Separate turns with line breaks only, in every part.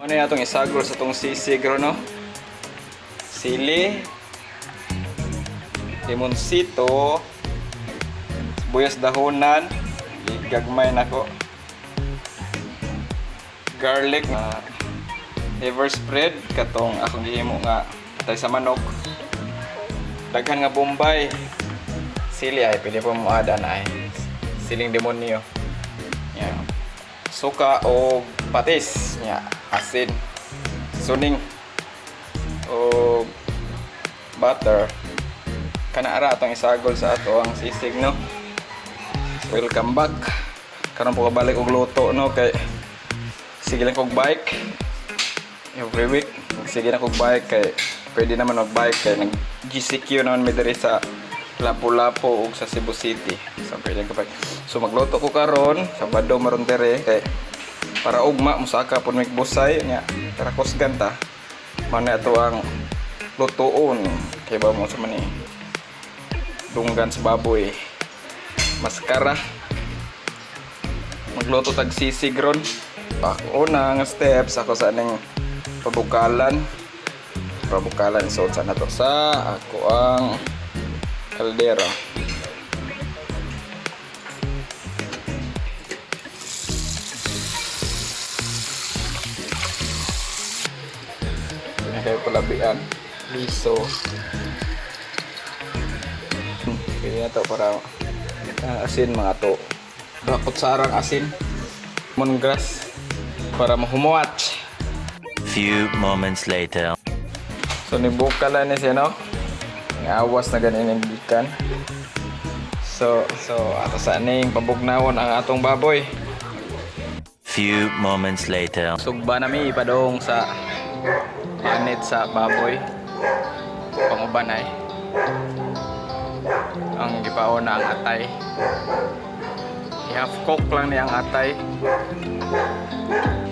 Ano yung atong isagol sa atong sisig ro, no? Sili, limonsito, sibuyas dahonan, gagmay nako. Garlic, liver spread katong akong gihimo nga atay sa manok. Daghan nga bombay. Sili ay pwede pa mo ada na ay. Siling demonyo. Yeah. Suka o patis nya, asin, suning o butter. Kana ara atong isagol sa ato ang sisig, no. Welcome back. Karon po kabalik og luto, no, kay sige lang kog bike every week. Sige na kog bike kay pwede naman mag bike kay nag GCQ naman mi diri sa Lapu-Lapu ug sa Cebu City. So pwede ka bike. So magluto ko karon, Sabado maron diri kay para ugma musaka pud mig busay nya tara kusgan ta. Man ato ang lutuon kay ba mo sa man ni dunggan sa baboy. Maskara. Magluto tag sisig ron. Ako una nga steps ako sa aning pabukalan. Pabukalan, so sa na to sa ako ang kaldero. Hindi kayo palabian. Liso. Pwede na to para asin mga to. Kutsarang asin. Lemongrass para mahumuat.
Few moments later.
So nibukala ni siya, no? Ang awas na ganin ang gikan. So ato sa ning pabugnawon ang atong baboy.
Few moments later.
Sugba nami ipadong sa panit sa baboy. Panguban ay. Ang gipaon na ang atay. I-half cook lang ni ang atay.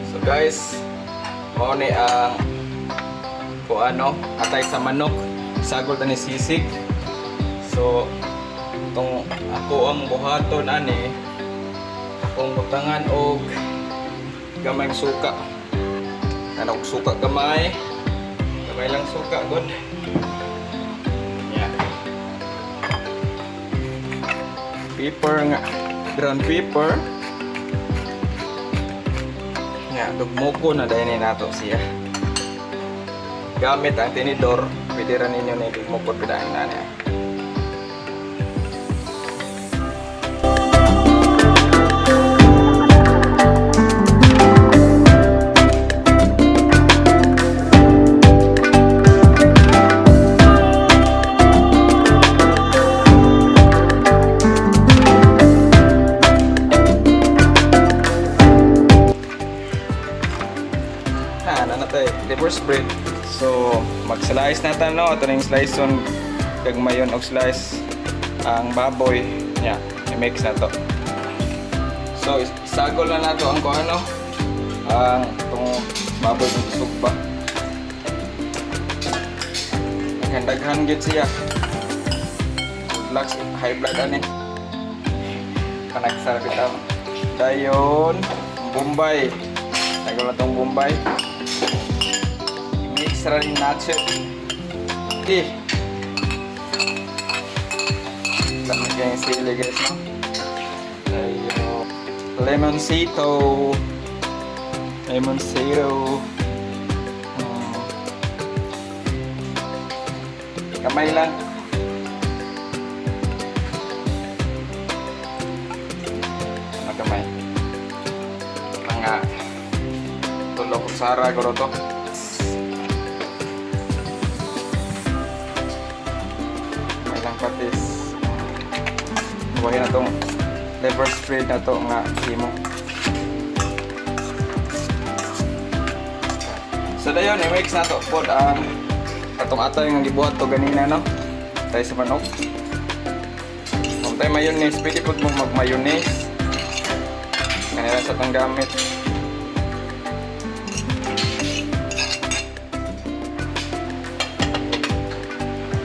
So guys, mao ni ang kung ano, atay sa manok. Sagol ta ni sisig. So, itong ako ang buhaton ani, akong butangan og gamay suka. Ano og suka gamay? Gamay lang suka god. Yeah. Pepper nga. Ground pepper. Yeah, dugmoko na dahil ni nato siya. Gamit ang tinidor, pwede ra ninyo ni dugmoko pidahin na niya. Na, ano na tayo, liver spread. So, mag-slice na tayo, no? Ito na yung slice on, gagmayon og slice ang baboy. Nya, i-mix na to. So, isagol na nato ang kung ano, ang itong baboy ng sugba. Daghan-daghan gid siya. Good luck, high blood ani. Panagsara bitaw. Dayon, Bombay. Tagal na tong Bombay. I-mix ra ni natin. Eh. Lamig yung sili guys, no? Dayon. Lemoncito. Lemoncito. Kamay lang. Ano kamay? Mga tulo kutsara guro to. May lang patis. Buhay na tong liver spread na to nga himo. So dayon, i-mix na to pod ang atong atay nga gibuhat to ganina, no. Tayo sa manok. Kung tayo mayonnaise, pwede pod mo mag-mayonnaise. Kanila sa itong gamit.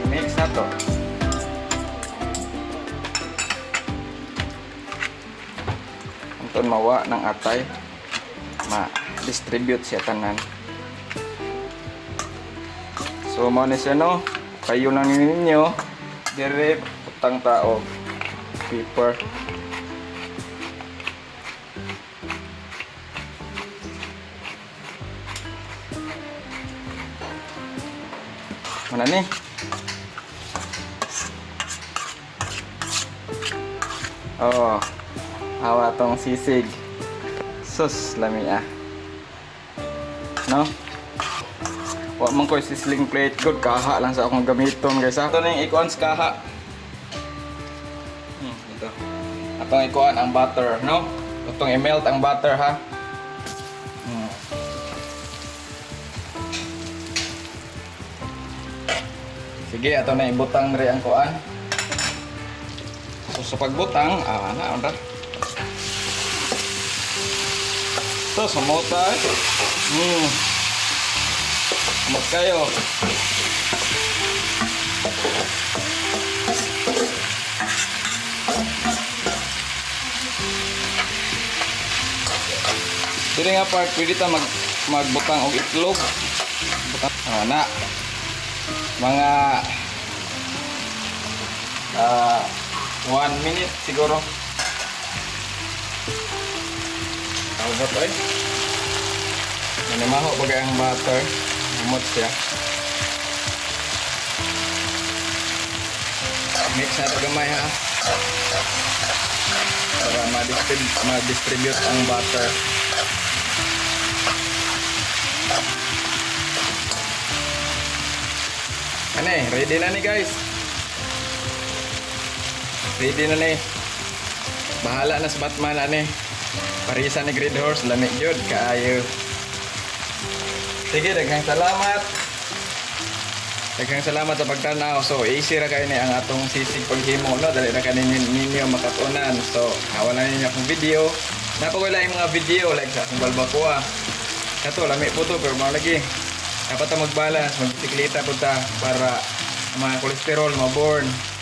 Mix na to. Anton mawa ng atay. Ma. ma-distribute siya tanan. So mao ni siya, no. Kayo lang ninyo dire putang tao pepper. Mana ni? Oh. Awa tong sisig. Sus, lami ah. No? Wa man ko'y sizzling plate good, kaha lang sa akong gamiton, guys, ah. Ito na yung ikuan sa kaha. Ito. Atong ikuan ang butter, no? Atong i-melt ang butter, ha. Sige, ato na ibutang ri ang kuan. So sa pagbutang, ah, na, anda. So, sumota. Sumot kayo. Dili nga part, pwede ta magbutang og itlog. Butang, ah, na. Mga 1 minute siguro. Tawag ba eh? Manimaho bagay ang butter. Humot siya. Mix na ito gamay, ha. Para ma-distribute ang butter. Ano eh, ready na ni, guys. Ready na ni. Bahala na sa Batman ani. Parisa ni Great Horse, lami gyud kaayo. Sige, daghang salamat. Daghang salamat sa pagtanaw. So, easy ra kayo ni ang atong sisig paghimo, no. Dali ra kayo ninyo makatunan. So, hawa na ninyo akong video. Napagwala yung mga video like sa akong balbacoa. Kato, lami po to, pero mga lagi. Dapat ta mag-balance, magbisikleta po ta para ang mga kolesterol ma-burn.